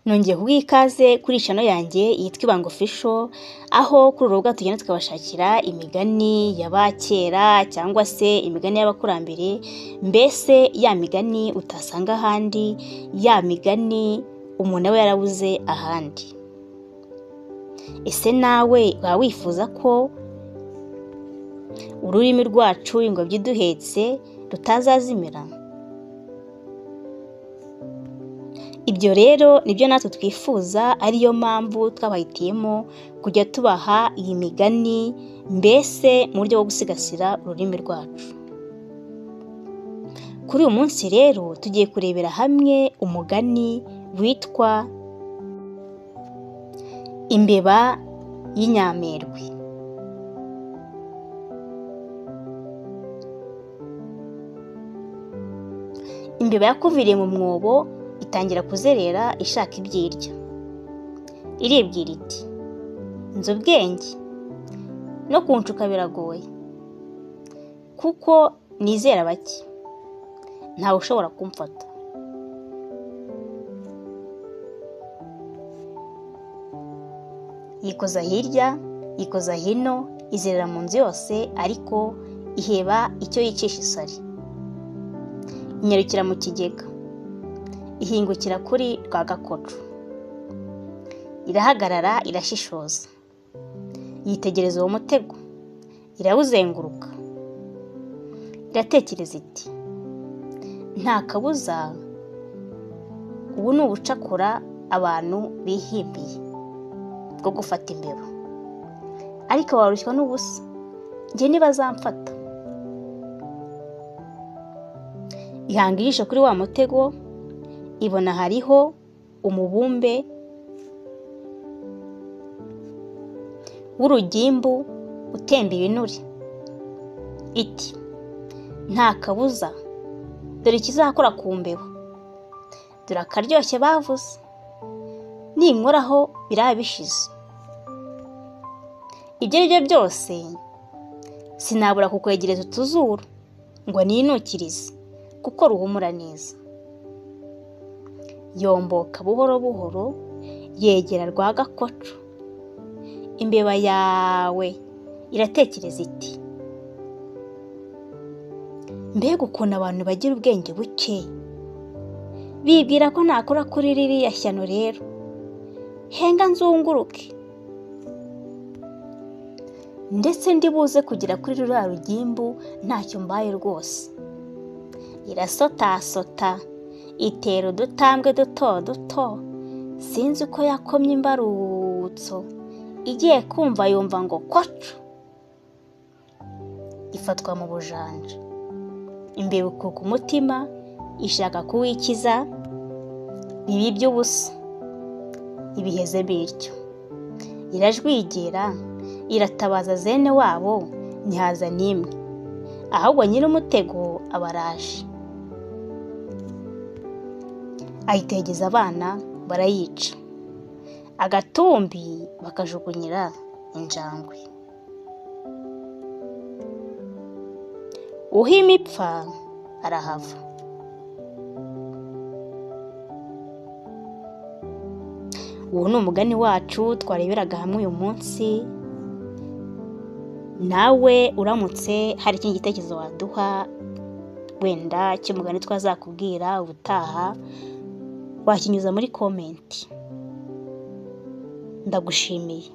Nongeye kuguha ikaze kuri channel yanjye yitwa Ibanga Official, aho kuri uru rubuga tugenda tukabashakira imigani y'abakera cyangwa se imigani y'abakurambere, mbese ya migani utasanga ahandi, ya migani umuntu aba yarabuze ahandi. Ese nawe waba wifuza ko ururimi rwacu ingobyi iduhetse rutazazimira? Ibyo rero nibyo natwe twifuza, ariyo mpamvu twabahitiyemo kujya tubaha iyi migani, mbese mu buryo bwo gusigasira ururimi rwacu. Kuri uyu munsi rero tugiye kurebera hamwe umugani witwa Imbeba y'Inyamerwe. Imbeba yakuviriye mu mwobo itangira kuzerera ishaka ibyo irya. Iribwira iti: nzi ubwenge, no kunshuka biragoye, kuko nizera bake, ntawe ushobora kumfata. Yikoza hirya, yikoza hino, izerera mu nzu yose, ariko iheba icyo yicisha isari. Inyarukira mu kigega, ihingukira kuri Rwagakoco. Irahagarara irashishoza, yitegereza uwo mutego, irawuzenguruka. Iratekereza iti: nta kabuza ubu ni ubucakura abantu bihimbiye bwo gufata imbeba, ariko warushywa n'ubusa, njye ntibazamfata. Ihanga ijisho kuri wa mutego, ibona hariho umubumbe w'urugimbu utemba ibinure. Iti: nta kabuza, dore ikizakora ku mbeba, dore akaryoshye bavuze, ninkoraho biraba bishize. Ibyo ari byo byose sinabura kukwegereza utuzuru ngo ninukirize, kuko ruhumura neza. Yomboka buhoro buhoro yegera Rwagakoco. Imbeba yawe iratekereza iti: mbega ukuntu abantu bagira ubwenge buke, bibwira ko nakora kuri ririya shyano rero, henga nzunguruke, ndetse ndibuze kugera kuri ruriya rugimbu ntacyo mbaye rwose. Irasotasota, itera udutambwe duto duto, sinzi uko yakomye imbarutso, igiye kumva yumva ngo koco, ifatwa mu bujanja. Imbeba ikuka umutima, ishaka kuwikiza, biba iby'ubusa, ibiheze bityo. Irajwigira, iratabaza zene wabo, ntihaza n'imwe, ahubwo nyir'umutego aba araje. Ayitegeza abana barayica, agatumbi bakajugunyira injangwe. Uhima ipfa arahava. Uwo ni umugani wacu twareberaga hamwe uyu munsi. Nawe uramutse hari ikindi gitekerezo waduha, wenda cy'umugani twazakubwira ubutaha, wakinyuza muri komenti. Ndagushimiye.